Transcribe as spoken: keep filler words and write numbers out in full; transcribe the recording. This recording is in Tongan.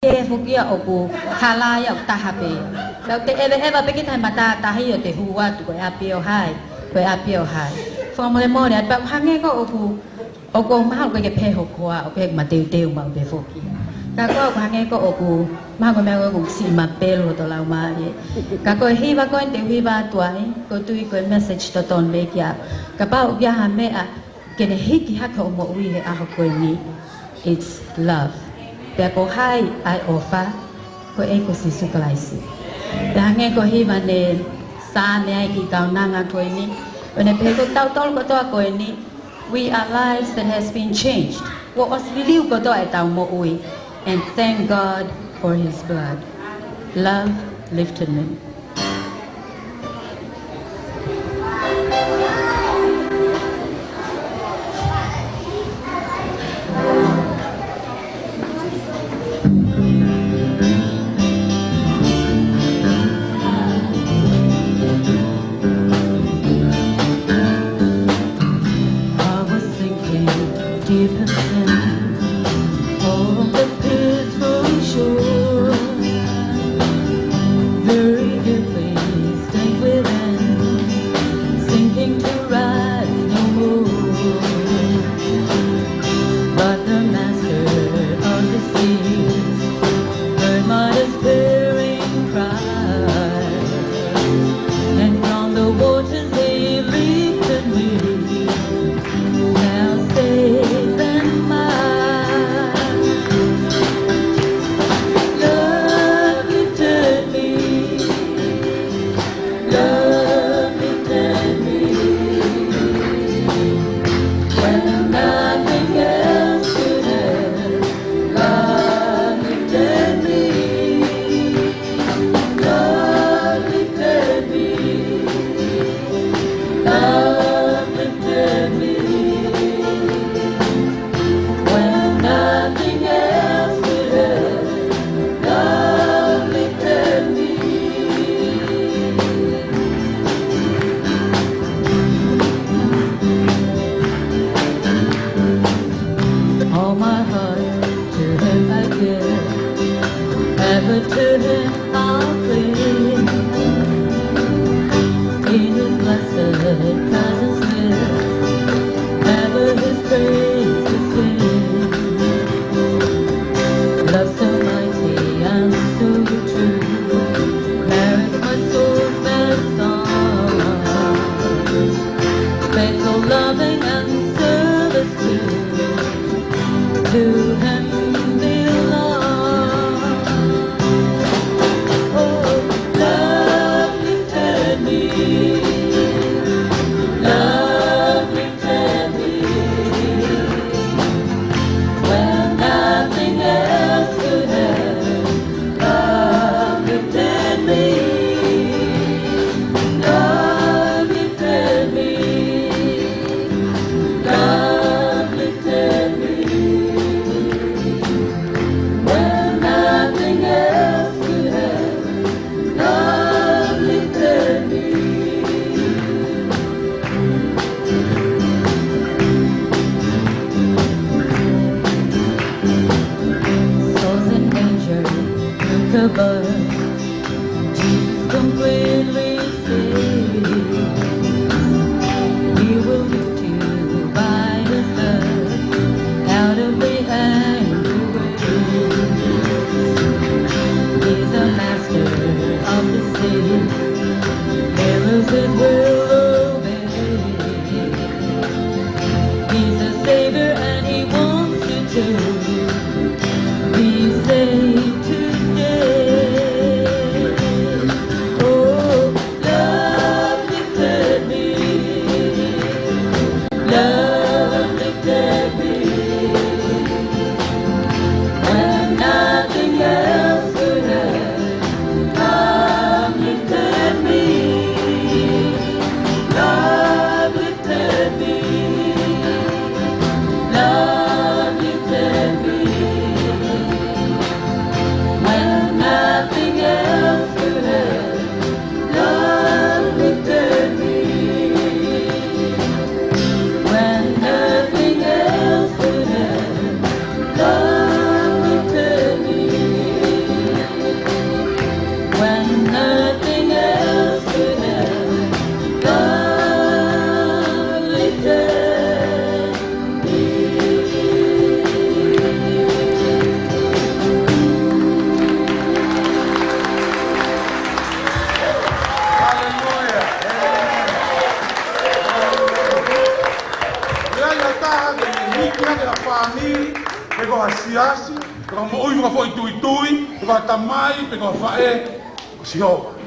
Ke fukia ʻoku hala ia ʻoku taha pē. Pea te ʻeveʻeva pē kita he matātahi ʻo te hū atu ko e ʻapi ʻo hai, ko e ʻapi ʻo hai. Fakamolemole atu pea hangē ko ʻoku, ʻoku mahalo ko e ke pehē hokoa, ʻoku ke mateuteu maʻu pē foki. Ka ko ʻoku hangē ko ʻoku, mahalo ko e meʻa ko ʻoku siʻi mapelu ʻo tō lau mai. Ka ko e hiva ko eni te u hiva atu ai, ʻoku ou tui ko e message totonu mei kia. Kapau ʻoku ʻi ai ha meʻa, ke ne hiki hake hoʻo moʻui he ʻaho ko eni. It's love. Pea ko hai ʻa e ʻofa, ko e ʻEiki ko Sīsū Kalaisi. Pea hangē ko e hiva ne sāme ai ki he kaunanga ko eni. ʻO ne pehē ko kitautolu kotoa ko eni. We are lives that has been changed. Kuo ʻosi liliu kotoa ʻetau moʻui. And thank God for his blood. Love lifted me. I was sinking deep in sin on the peaceful shore. Very quickly sank within, sinking to rise no more. But the master of the sea heard my despairing cry, and from the waters he lifted me. Now safe am I. Love lifted me. Love lifted me. When nothing else could help, love lifted me. Love lifted me. Love lifted me. When nothing else could help, love lifted me. All my heart to him I give, ever to him I'll cling. In his blessed presence live, ever his praises sing. Love so mighty and so true merits my soul's best song. Faithful, loving, and service due to him belong. Oh, love lifted me. Love lifted me. When nothing else could help, love lifted me. Love lifted me. Love lifted me. When nothing else could help, love lifted me. Souls and angels look above. Jesus completely saves. He will lift you by his love out of the angry waves. He's the master of the sea. Miracles will obey. He's a savior and he wants you to be saved today. Oh, love lifted me. Love lifted me. When nothing else could help, love lifted me. Love lifted me. Love lifted me. Ani, pe ko ha siasi, pe ko ha moʻui fakafoʻituitui, pe ko ha tamai, pe ko ha faʻē, ko Sihova.